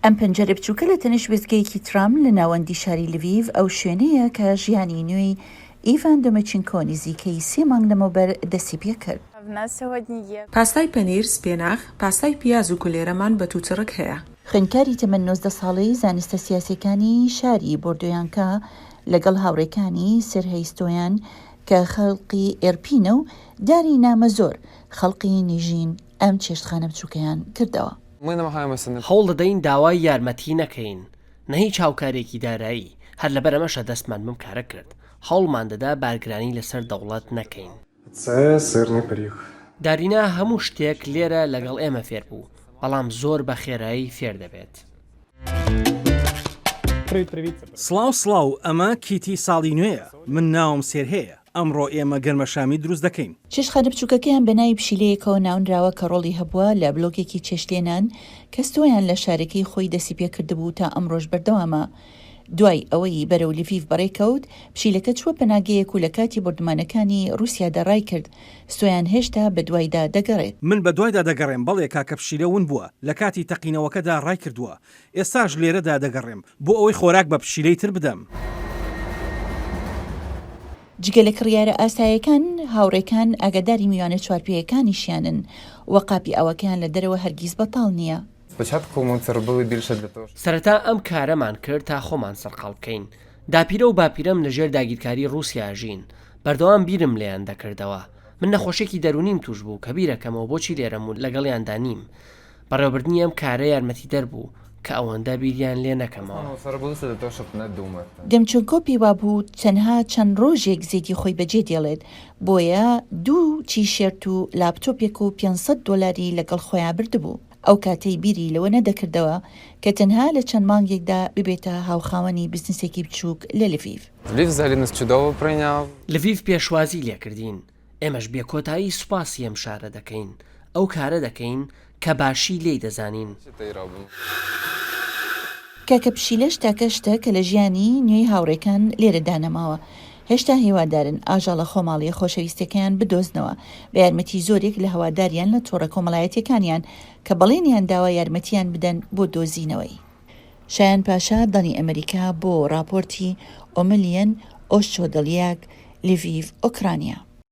ئەم پەنجەرە بچووکە لە تەنیشت وێستگەیەکی ترام لە ناوەندی شاری لڤیڤ ئەو شوێنەیە کە ژیانی نوێی ئیڤان دۆمەچینکۆ نزیکەی سێ مانگ لەمەوبەر دەستی پێکرد. پاستای پەنیر، سپێناخ، پاستای پیاز و کولێرەمان بە تووتڕک هەیە. خوێندکاری تەمەن 19 ساڵەی زانستە سیاسیەکانی شاری بۆردۆیانکا لەگەڵ هاوڕێکانی سێرهەی ستۆیان کە خەڵقی ئێرپینە و دارینا مەزۆر خەڵقی نیژین ئەم چێشتخانە بچووکەیان کردەوە. هەوڵ دەدەین داوای یارمەتی نەکەین، نە هیچ هاوکارییەکی دارایی، هەر لەبەر ئەمەشە دەستمان بەم کارە کرد، هەوڵمان دەدا بارگرانی لەسەر دەوڵەت نەکەین. دارینا هەموو شتێک لێرە لەگەڵ ئێمە فێر بوو، بەڵام زۆر بە خێرایی فێر دەبێت. سڵاو سڵاو ئەمە کیتی ساڵی نوێیە من ناوم سێرهێیە ئەمڕۆ ئێمە گەنمەشامی دروست دەکەین. چێشتخانە بچووکەکەیان بە ناوی پشیلەیەکەوە ناونراوە کە ڕۆڵی هەبووە لە بلۆگێکی چێشتلێنان کە ستۆیان لە شارەکەی خۆی دەستی پێکردبوو تا ئەمڕۆش بەردەوامە. دوای ئەوەی بەرەو لڤیڤ بەڕێکەوت، پشیلەکە چووە پەناگەیەک و لە کاتی بۆردومانەکانی ڕووسیادا ڕایکرد. ستۆیان هێشتا بەدوایدا دەگەڕێت. من بەدوایدا دەگەڕێم، بەڵێ کاکە پشیلە ون بووە، لە کاتی تەقینەوەکەدا ڕایکردووە. ئێستاش لێرەدا دەگەڕێم بۆ ئەوەی خۆراک بە پشیلەی تر بدەم. جگە لە کڕیارە ئاسایەکان، هاوڕێکان ئاگاداری میوانە چوارپێیەکانیشیانن و قاپی ئاوەکەیان لە دەرەوە هەرگیز بەتاڵ نییە. سەرەتا ئەم کارەمان کرد تا خۆمان سەرقاڵ بکەین. داپیرە و باپیرەم لە ژێر داگیرکاری ڕووسیا ئەژین. بەردەوام بیرم لێیان دەکردەوە. من نەخۆشیەکی دەروونیم تووش بوو کە بیرەکەمەوە بۆچی لێرەم و لەگەڵیاندا نیم. بەڕێوەبردنی ئەم کارە یارمەتیدەر بوو کە ئەوەندە بیریان لێ نەکەمەوە. دێمچێنکۆ پێیوابوو تەنها چەند ڕۆژێک زێدی خۆی بەجێ دێڵێت، بۆیە دوو تیشێرت و لاپتۆپێک و 500 دۆلاری لەگەڵ خۆیا بردبوو. ئەو کاتەی بیری لەوە نەدەکردەوە کە تەنها لە چەند مانگێکدا ببێتە هاوخاوەنی بزنسێکی بچووک لە لڤیڤ. لڤیڤ پێشوازی لێکردین، ئێمەش بێ کۆتایی سوپاسی ئەم شارە دەکەین، ئەو کارە دەکەین کە باشی لێی دەزانین. کاکە پشیلەش تاکە شتە کە لە ژیانی نوێی هاوڕێکان لێرەدا نەماوە. هێشتا هیوادارن ئاژەڵە خۆماڵییە خۆشەویستەکەیان بدۆزنەوە بە یارمەتی زۆرێک لە هەواداریان لە تۆڕە کۆمەڵایەتیەکانیان کە بەڵێنیان داوە یارمەتیان بدەن بۆ دۆزینەوەی. شایان پاشا دەنگی ئەمەریکا بۆ ڕاپۆرتی ئۆملیەن ئۆشچۆدڵیاک، لڤیڤ، ئۆکرانیا.